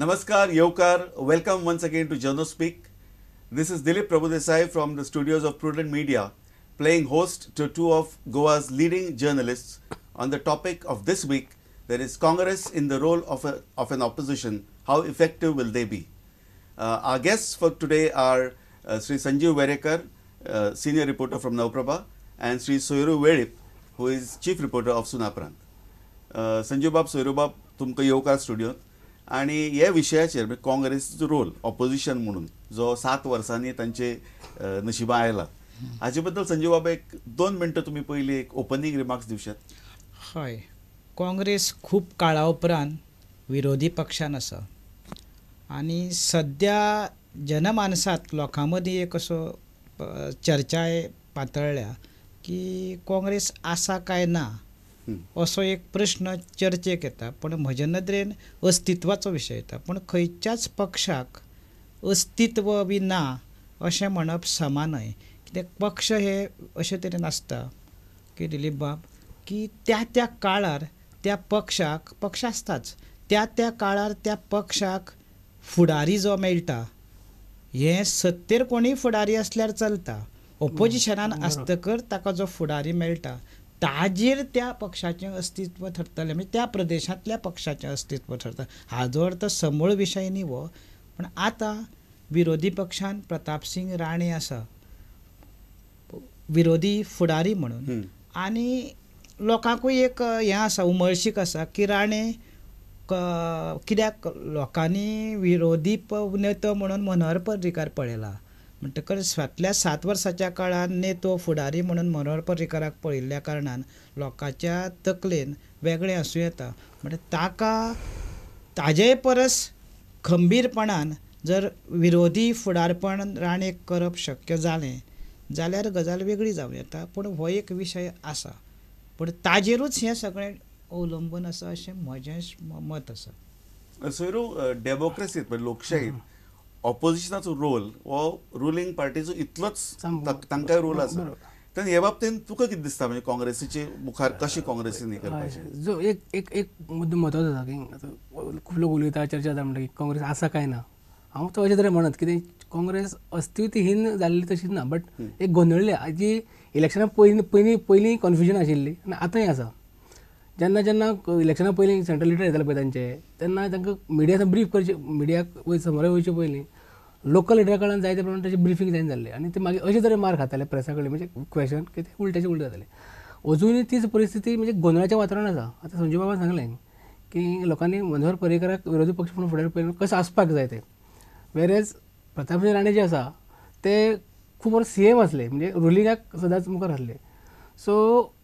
Namaskar, Yevkar. Welcome once again to Journo Speak. This is Dilip Prabhudesai from the studios of Prudent Media, playing host to two of Goa's leading journalists on the topic of this week, there is Congress in the role of an opposition. How effective will they be? Our guests for today are Sri Sanjeev Verekar, senior reporter from Navprabha, and Sri Soiru Velip, who is chief reporter of Sunaparant. Sanjeev Bab, Soiru Bab, तुमकां येवकार स्टुडियोत. आनी हे विशयाचेर म्हणजे काँग्रेसीचो role opposition म्हणून जो 7 वर्सांनी तांचे नशिबा आयला, हाचे बद्दल संजीव बाब एक 2 मिनटां तुमी पयलीं एक ओपनींग रिमार्क्स दिवशात. हय, काँग्रेस खूब काळा उपरांत विरोधी पक्षान आसा आनी सद्या जनमानसांत लोकां मदीं एक असो चर्चाय पातळ्ळ्या की काँग्रेस आसा काय ना असो एक प्रश्न चर्चेक येता. पूण म्हजे नदरेन अस्तित्वाचो विशय येता. पूण खंयच्याच पक्षाक अस्तित्व बी ना अशें म्हणप समा न्हय. कित्याक पक्ष हे अशे तरेन आसता की दिलीप बाब की त्या त्या काळार त्या पक्षाक पक्ष आसताच, त्या त्या काळार त्या पक्षाक फुडारी जो मेळटा, हें सत्तेर कोणीय फुडारी आसल्यार चलता, ओपोजिशनान आसतकर ताका जो फुडारी मेळटा ताजेर त्या पक्षाचें अस्तित्व थरतलें, म्हणजे त्या प्रदेशांतल्या पक्षाचें अस्तित्व थरता. हाजो अर्थ समूळ विशय न्ही हो. पूण आतां विरोधी पक्षान प्रतापसिंग राणे आसा विरोधी फुडारी म्हणून, आनी लोकांकूय एक हें आसा, उमळशीक आसा की राणे कित्याक लोकांनी विरोधी नेतो म्हणून मनोहर पर्रीकार पळयला, म्हणटकर फाटल्या 7 वर्साच्या काळान नेतो फुडारी म्हणून मनोहर पर्रीकाराक पळयल्ल्या कारणान लोकांच्या तकलेन वेगळें आसूं येता. म्हणटा ताका ताजे परस खंबीरपणान जर विरोधी फुडारपण राणेक करप शक्य जालें जाल्यार गजाल वेगळी जावं येता. पूण हो एक विशय आसा, पूण ताजेरूच हें सगळें अवलंबून आसा अशें म्हजें मत आसा. सोयरू, डेमोक्रेसीत म्हणजे लोकशाहीत ऑपोजिशनाचो रोल हो रुलींग पार्टीचो इतलोच तांकांय रोल आसा. तेन्ना हे बाबतींत तुका कितें दिसता, म्हणजे काँग्रेसीचे मुखार कशी काँग्रेसीन हें करपाचें? जो एक एक एक मुद्दो म्हत्वाचो आसा की आतां खूब लोक उलयता, चर्चा जाता म्हणटा की काँग्रेस आसा काय ना. हांव तो अशें तरेन म्हणत कितें काँग्रेस अस्तित्वहीन जाल्ली तशीच ना, बट एक गोंदळ्ळी जी इलेक्शना पयलीं पयलीं पयलीं कन्फ्युजन आशिल्ली आनी आतांय आसा. जेन्ना जेन्ना इलेक्शना पयलीं सेंट्रल लिडर येताले पळय तांचे, तेन्ना तांकां मिडिया ब्रीफ करचे, मिडियाक समोर वयचे पयलीं लोकल लिडरा कडल्यान जाय ते प्रमाणे ताचें ब्रिफींग जायना जाल्लें आनी ते मागीर अशे तरेन मार खाताले प्रेसा कडेन, म्हणजे क्वेशन की ते उलट्याचे उलटे जाताले. अजुनूय तीच परिस्थिती म्हणजे गोंदळाचें वातावरण आसा. आतां संजीव बाबान सांगलें की लोकांनी मनोहर पर्रीकाराक विरोधी पक्ष म्हणून फुडार पळयलो कसो आसपाक जाय ते, वेरेज प्रतापसिंह राणे जे आसा ते खूब वर्स सीएम आसले, म्हणजे रुलिंगाक सदांच मुखार आसले. सो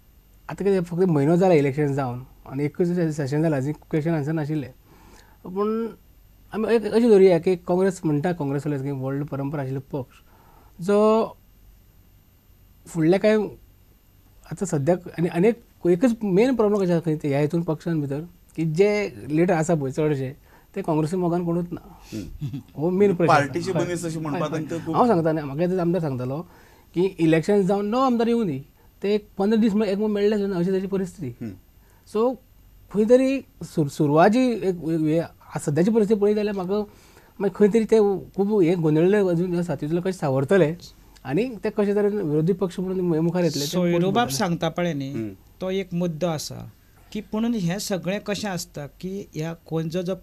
आतां कितें फक्त म्हयनो जाला इलेक्शन जावन आनी एकूच सेशन जाला, आनी क्वेशन आन्सर नाशिल्लें. पूण आमी एक अशें धरुया की काँग्रेस म्हणटा, काँग्रेस की व्हडलो परंपरा आशिल्लो पक्ष जो फुडल्या कांय आतां सद्याक आनी अनेक एकच मेन प्रॉब्लम कशें आसा ह्या हितून पक्षान भितर की जे लिडर आसा पळय चडशे ते काँग्रेसी मोगान कोणूच ना. हो मेन प्रश्न. पार्टीचे मनीस अशें म्हणपाक हांव सांगता न्ही, म्हाका आमदार सांगतालो की इलेक्शन जावन 9 आमदार येवं दी, ते एक 15 दीस एक मेळ्ळे सुद्दां अशी ताची परिस्थिती. सो खंय तरी सुरवात जी एक सद्याची परिस्थिती पळयत जाल्यार म्हाका मागीर खंय तरी ते खूब हे गोंदळ्ळे अजून आसा, तितूंतले कशें सावरतले आनी ते कशे तरेन विरोधी पक्ष म्हणून मुखार येतले. सोयरूबाब सांगता पळय न्ही, तो एक मुद्दो आसा की पुणून हें सगळें कशें आसता की ह्या कोण जो जो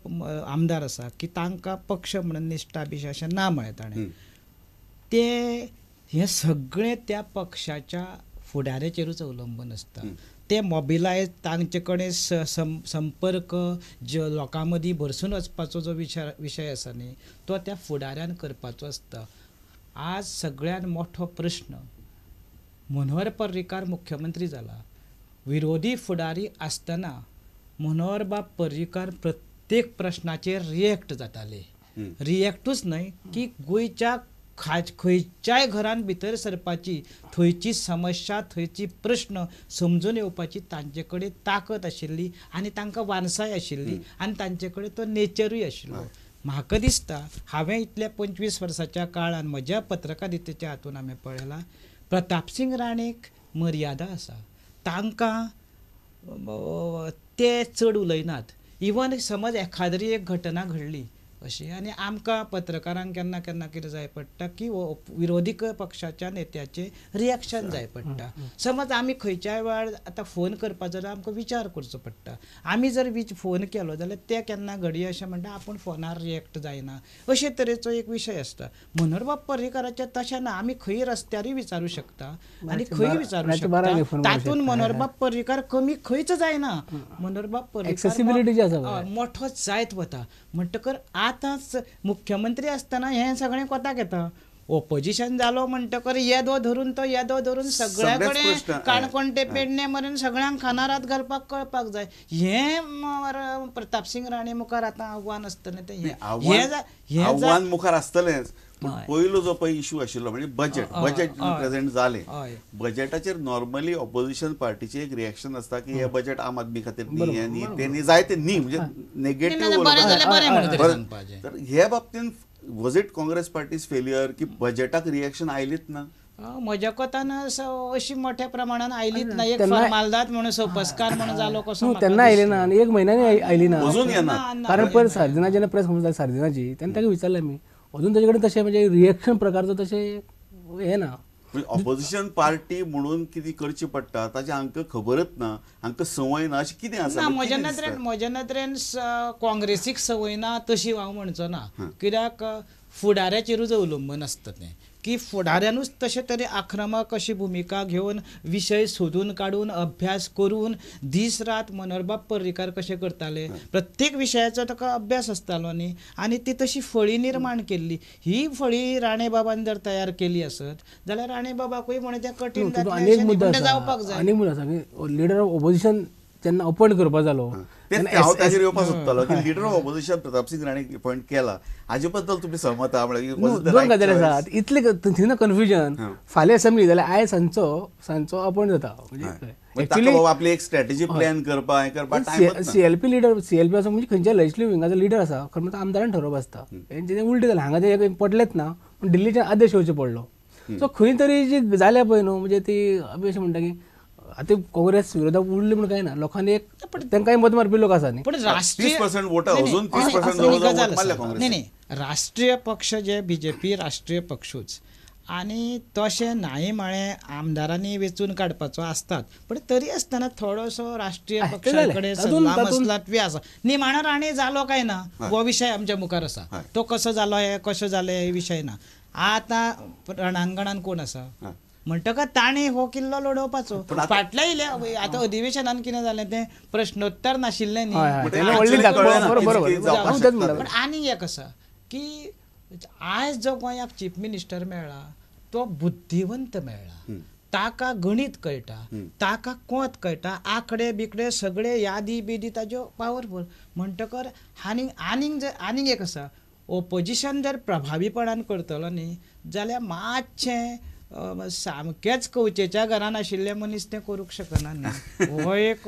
आमदार आसा की तांकां पक्ष म्हणून निश्ठा बिश्ठा अशें ना म्हळें ताणें, ते हें सगळें त्या पक्षाच्या फुडाऱ्याचेरूच अवलंबून आसता. ते मोबिलायज तांचे कडेन संपर्क जे लोकां मदीं भरसून वचपाचो जो विशय आसा न्ही तो त्या फुडाऱ्यान करपाचो आसता. आज सगळ्यान मोठो प्रश्न, मनोहर पर्रीकार मुख्यमंत्री जाला, विरोधी फुडारी आसतना मनोहरबाब पर्रीकार प्रत्येक प्रश्नाचेर रिएक्ट जाताले. रिएक्टूच न्हय की गोंयच्या खंयच्याय घरान भितर सरपाची, थंयची समस्या, थंयची प्रश्न समजून येवपाची तांचे कडेन ताकद आशिल्ली आनी तांकां वानसाय आशिल्ली आनी तांचे कडेन तो नेचरूय आशिल्लो. म्हाका दिसता हांवें इतल्या 25 वर्साच्या काळान म्हज्या पत्रकारितेच्या हातून हांवें पळयलां, प्रतापसिंग राणेक मर्यादा आसा, तांकां ते चड उलयनात. इवन समज एखाद्री एक घटना घडली अशी. आनी आमकां पत्रकारांक केन्ना केन्ना कितें जाय पडटा की विरोधी पक्षाच्या नेत्याचें रिएक्शन जाय पडटा. समज आमी खंयच्याय वेळार आतां फोन करपाचो जाल्यार आमकां विचार करचो पडटा. आमी जर फोन केलो जाल्यार ते केन्ना घडये अशें म्हणटा आपूण फोनार रिएक्ट जायना, अशे तरेचो एक विशय आसता. मनोहरबाब पर्रीकाराचें तशें ना, आमी खंय रस्त्यारूय विचारूं शकता आनी खंय विचारूं शकता, तातूंत मनोहरबाब पर्रीकार कमी खंयच जायना. मनोहरबाब पर्रीकार मोठो जायत वता. म्हणटकर आतांच मुख्यमंत्री आसतना हें सगळें कोताक येता. ओपोजिशन जालो म्हणटकर येदो धरून तो येदो धरून सगळ्या कडेन काणकोण ते पेडणे मेरेन सगळ्यांक खानार हात घालपाक कळपाक जाय. हें प्रतापसिंग राणे मुखार आतां आव्हान आसतलें तें हें आव्हान मुखार आसतलेंच. पूण पयलो जो पळय इशू आशिल्लो म्हणजे बजेट, बजेट प्रेझेंट जालें, बजेटाचेर नॉर्मली ऑपोजिशन पार्टीचें एक रिएक्शन आसता की हें बजेट आम आदमी खातीर न्ही, आनी तें जाय तें न्ही, म्हणजे नेगेटीव. तर हे बाबतींत was it Congress party's failure की बजेटाक रिएक्शन आयलीच ना? म्हज्या कोतान अशी मोठ्या प्रमाणान आयलीच ना. एक फॉर्मालदाद म्हणून सोपस्कार म्हणून जालो कसो तेन्ना आयली ना आनी एक म्हयन्यानी आयली ना अजून येना. कारण पयर सार्दिना जेन्ना प्रेस कॉन्फरन्स जाली सार्दिनाची तेन्ना ताका विचारलें आमी, अजून ताजे कडेन तशें म्हणजे रिएक्शन प्रकारचो तशें हें ना. ऑपोजिशन पार्टी म्हणून कितें करची पडटा ताचें हांकां खबरच ना, हांकां संवय ना, अशें कितें आसा? म्हज्या नदरेन काँग्रेसीक संवय ना तशी हांव म्हणचो ना, कित्याक फुडाऱ्याचेरूच अवलंबून आसता तें की फुडाऱ्यानूच तशें तरी आक्रमक अशी भुमिका घेवन विशय सोदून काडून अभ्यास करून दीस रात मनोहरबाब पर्रीकार कशें करताले, प्रत्येक विशयाचो ताका अभ्यास आसतालो न्ही, आनी ती तशी फळी निर्माण केल्ली. ही फळी राणे बाबान जर तयार केली आसत जाल्यार राणे बाबाकूय म्हणून तें कठीण जातलें जावपाक जाय. आनी मुद्दो आसा की लिडर ऑफ ऑपोजिशन जेन्ना अपॉयंट करपा जालो हांव ताजेर येवपाक सोदतालो की leader of opposition Pratapsingh Rane appoint केला हाजे बद्दल तुमी सहमत आहा? म्हणल्यार दोन गजाली आसात, इतले थंय कन्फ्युजन. फाल्यां असेंब्ली जाल्यार आयज सांजचो अपॉयंट जाता. म्हणजे आपली एक स्ट्रॅटेजी प्लॅन करपाक करपाक सीएलपी लिडर, सीएलपी आसा म्हणजे खंयच्या लेजिस्लेटिव्ह विंगाचो लिडर आसा खरें म्हणटा आमदारान ठरोवप आसता. तें उलटें जालें, हांगा तें पडलेंच ना पूण दिल्लीच्यान आदेश येवचो पडलो. सो खंय तरी जी जाल्या पळय न्हू म्हणजे ती आमी अशें म्हणटा की आतां काँग्रेस विरोधाक उरली म्हूण काय ना, लोकांनी एक तांकांय मत मारपी लोक आसा न्ही. पण राष्ट्रीय 30% वोटां अजून 30% न्ही न्ही राष्ट्रीय पक्ष जे बीजेपी राष्ट्रीय पक्षूच आनी तशें नाय म्हळें आमदारांनी वेंचून काडपाचो आसतात, पण तरी आसतना थोडोसो राष्ट्रीय पक्षा कडेन सल्ला मसलत बी आसा. निमाणो राणे जालो काय ना हो विशय आमच्या मुखार आसा, तो कसो जालो हे कशें जालें हे विशय ना. आतां रणांगणान कोण आसा म्हणटकच ताणें हो किल्लो लडोवपाचो. फाटल्या आतां अधिवेशनान कितें जालें तें प्रश्नोत्तर नाशिल्लें न्ही. पण आनीक एक आसा की आयज जो गोंयाक चीफ मिनिस्टर मेळ्ळा तो बुद्धिवंत मेळ्ळा, ताका गणीत कळटा, ताका कोंत कळटा, आंकडे बिकडे सगळे यादी बिदी ताज्यो पावरफूल. म्हणटकर आनीक आनीक आनीक एक आसा, ओपोजिशन जर प्रभावीपणान करतलो न्ही जाल्यार मातशें सामकेंच कवचेच्या घरान आशिल्ले मनीस तें करूंक शकना न्ही. हो एक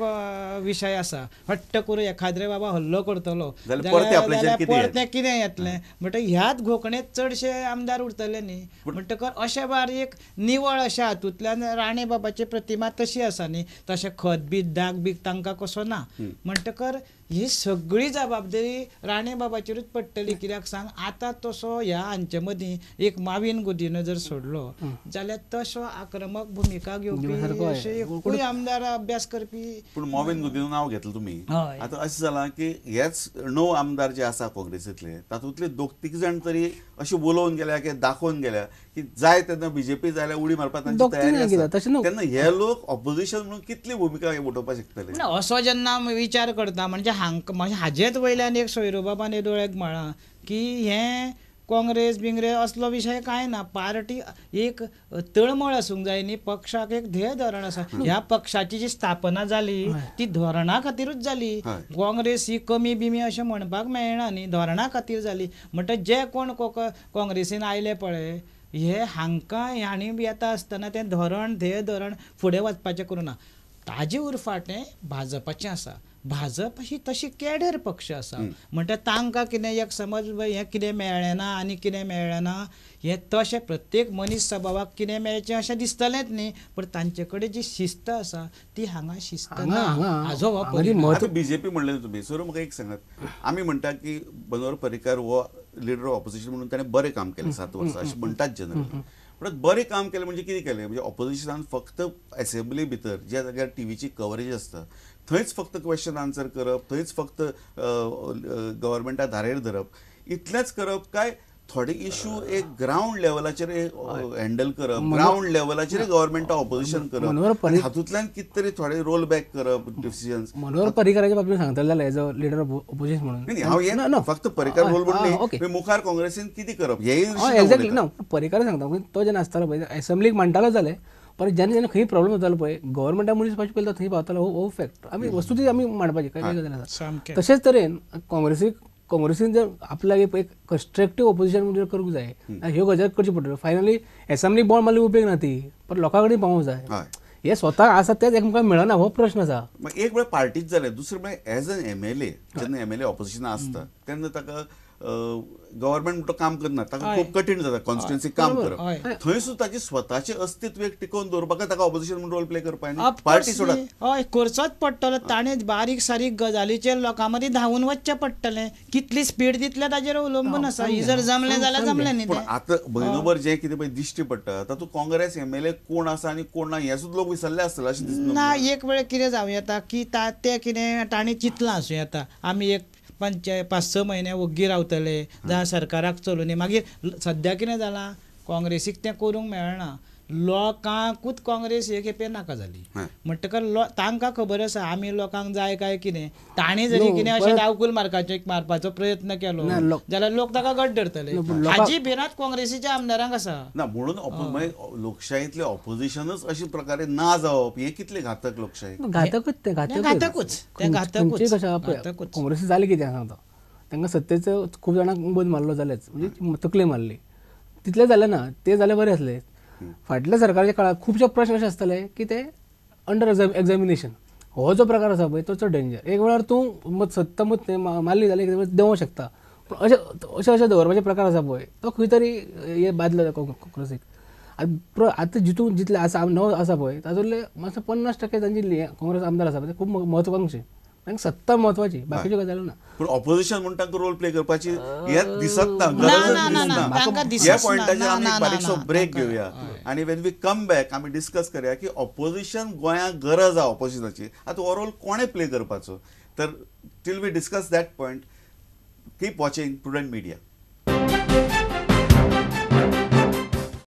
विशय आसा. हट्ट करून एखाद्रे बाबा हल्लो करतलो जाल्यार परतें कितें येतलें म्हणटकीर ह्याच घोकणेंत चडशे आमदार उरतले न्ही. म्हणटकर अशें बार एक निवळ अशा हातूंतल्यान राणे बाबाची प्रतिमा तशी आसा न्ही, तशें खत बीत दाग बीग तांकां कसो ना. म्हणटकर ही सगळी जबाबदारी राणे बाबाचेरूच पडटली. कित्याक सांग, आतां तसो ह्या हांचे मदीं एक माविन गुदिनो जर सोडलो जाल्यार तसो आक्रमक भुमिका घेवपी अशे एकूय आमदार अभ्यास करपी. पूण मॉविन गुदिनो नांव घेतलें तुमी, आतां अशें जालां की हेच 9 आमदार जे आसा काँग्रेसींतले तातूंतले 2-3 जाण तरी अशें उलोवन गेल्या की दाखोवन गेल्या की जाय तेन्ना बीजेपी जाल्यार उडी मारपाक तांची तयारी आसा. तेन्ना हे लोक ऑपोजिशन म्हणून कितली भुमिका उठोवपाक शकतले? असो जेन्ना विचार करता म्हणजे हांकां हाजेच वयल्यान एक सोयरूबाबान येदोळ म्हळां की हें काँग्रेस बिंग्रेस असलो विशय कांय ना, पार्टी एक तळमळ आसूंक जाय न्ही, पक्षाक एक ध्येय धोरण आसा. ह्या पक्षाची जी स्थापना जाली ती धोरणा खातीरूच जाली. काँग्रेस ही कमी बिमी अशें म्हणपाक मेळना न्ही, धोरणा खातीर जाली. म्हणटकच जे कोण काँग्रेसीन आयले पळय हे हांकां हांणी येता आसतना तें धोरण ध्येय धोरण फुडें वचपाचें करूं ना. ताजे उरफाटें भाजपाचें आसा. भाजप ही तशी कॅडर पक्ष आसा म्हणटा तांकां कितें एक समज हें कितें मेळ्ळें ना आनी कितें मेळ्ळें ना हें तशें प्रत्येक मनीस सभावाक कितें मेळचें अशें दिसतलेंच न्ही, पण तांचे कडेन जी शिस्त आसा ती हांगा शिस्त ना. हाजो हो परिणाम. बीजेपी म्हणलें तुमी सर, म्हाका एक सांगात, आमी म्हणटा की मनोहर पर्रीकार हो लिडर ऑफ ऑपोजिशन म्हणून ताणें बरें काम केलें 7 वर्सां अशें म्हणटात जनरली. पण बरें काम केलें म्हणजे कितें केलें, म्हणजे ऑपोजिशनान फक्त एसेंब्ली भितर ज्या जाग्यार टीव्हीची कवरेज आसता थंयच फक्त क्वेश्चन आन्सर करप, थंयच फक्त गव्हर्मेंटा धारेर धरप, इतलेंच करप काय थोडे इशू एक ग्रावंड लेवलाचेर हँडल करप, ग्रावंड लेवलाचेर गव्हर्मेंटा ऑपोजिशन करप, हातूंतल्यान कितें तरी थोडे रोल बॅक करप डिसिजन्स. मनोहर पर्रीकाराच्या बाबतींत सांगतले जाल्यार as a leader of opposition म्हणून हांव हें फक्त पर्रीकार रोल म्हणून मुखार काँग्रेसीन कितें करप हें एक्झॅक्टली ना, पर्रीकार सांगता तो जेन्ना आसतालो पळय एसेंब्लीक मांडटालो जालें, परत जेन्ना जेन्ना खंय प्रॉब्लम जातालो पळय गव्हर्मेंटा मनीस पावचे पयलीं तो थंय पावतालो. हो फॅक्ट आमी वस्तुती आमी मांडपाची काय गजाल आसा. तशेंच तरेन काँग्रेसीन जर आपल्याक एक कन्स्ट्रक्टीव ऑपोजिशन जर करूंक जाय ह्यो गजाल करच्यो पडटल्यो. फायनली एसेंब्ली बॉन्ड मारली उपयोग ना ती, पण लोकां कडेन पावोंक जाय. हे स्वता आसा तेच एकमेकांक मेळना हो प्रश्न आसा. एक वेळ पार्टीच जालें, दुसरें म्हळ्यार एज एन एमएलए जेन्ना एमएलए ऑपोजिशन आसता तेन्ना ताका गव्हर्मेंट म्हणटो काम करना, ताका खूब कठीण जाता कॉन्स्टिट्युएन्सी काम करप, थंय सुद्दां ताचे स्वताचें अस्तित्व एक टिकोवन दवरपाक ताका ऑपोजिशन म्हणून रोल प्ले करपाक पार्टी सोडात हय करचोच पडटलो. ताणें बारीक सारीक गजालीचेर लोकां मदीं धांवून वचचें पडटलें, कितली स्पीड दितले ताजेर अवलंबून आसा. ही जर जमलें जाल्यार जमलें न्ही. पूण आतां म्हयनोभर जें कितें पळय दिश्टी पडटा तातूंत काँग्रेस एमएलए कोण आसा आनी कोण ना हें सुद्दां लोक विसरले आसतले अशें दिसना. ना, एक वेळ कितें जावं येता की तें कितें ताणें चिंतलां आसूं येता आमी एक 5-6 म्हयने वग्गी रावतले जावं सरकाराक चलोवनी. मागीर सद्या कितें जालां काँग्रेसीक तें करूंक मेळना, लोकांकूच काँग्रेस हे खेपे नाका जाली म्हणटकर तांकां खबर आसा आमी लोकांक जाय काय कितें. ताणें जरी कितें अशें दावकूल मारपाचो प्रयत्न केलो जाल्यार लोक ताका गट धरतले, हाजी भिरांत काँग्रेसीच्या आमदारांक आसा. ना म्हणून लोकशाहींतलें ऑपोजिशनच अशे प्रकारे ना जावप हें कितलें घातक लोकशाही. घातकूच तें, घातकूच तें, घातकूच. काँग्रेसी जालें कितें सांगता, तांकां सत्तेचो खूब जाणांक बंद मारलो जालेंच, म्हणजे तकली मारली तितलें जालें ना, तें जालें बरें आसलें. फाटल्या सरकाराच्या काळार खुबशे प्रश्न अशे आसताले की ते अंडर एग्जामिनेशन हो जो प्रकार आसा पळय तो चड डेंजर. एक वेळार तूं सत्ता मत मारली जाल्यार देंवोंक शकता, पूण अशें अशें अशें दवरपाचे प्रकार आसा पळय तो खंय तरी हे बादलो काँग्रेसीक. आतां आतां जितून जितले आसा नव आसा पळय तातूंतले मातसो 50% तांची काँग्रेस आमदार आसा पळय ते खूब म्हत्वाकांक्षी, तांकां सत्ता म्हत्वाची, बाकीच्यो गजाली ना. पूण ऑपोजिशन म्हणून तांकां रोल प्ले करपाची हें दिसत ना, गरज दिसना. ह्या पॉयंटाचेर आमी एक बारीकसो ब्रेक घेवया आनी when we come back आमी डिस्कस करया की ऑपोजिशन गोंयांक गरज आसा ऑपोजिशनाची, आतां हो रोल कोणें प्ले करपाचो. तर till we discuss that point keep watching Prudent Media.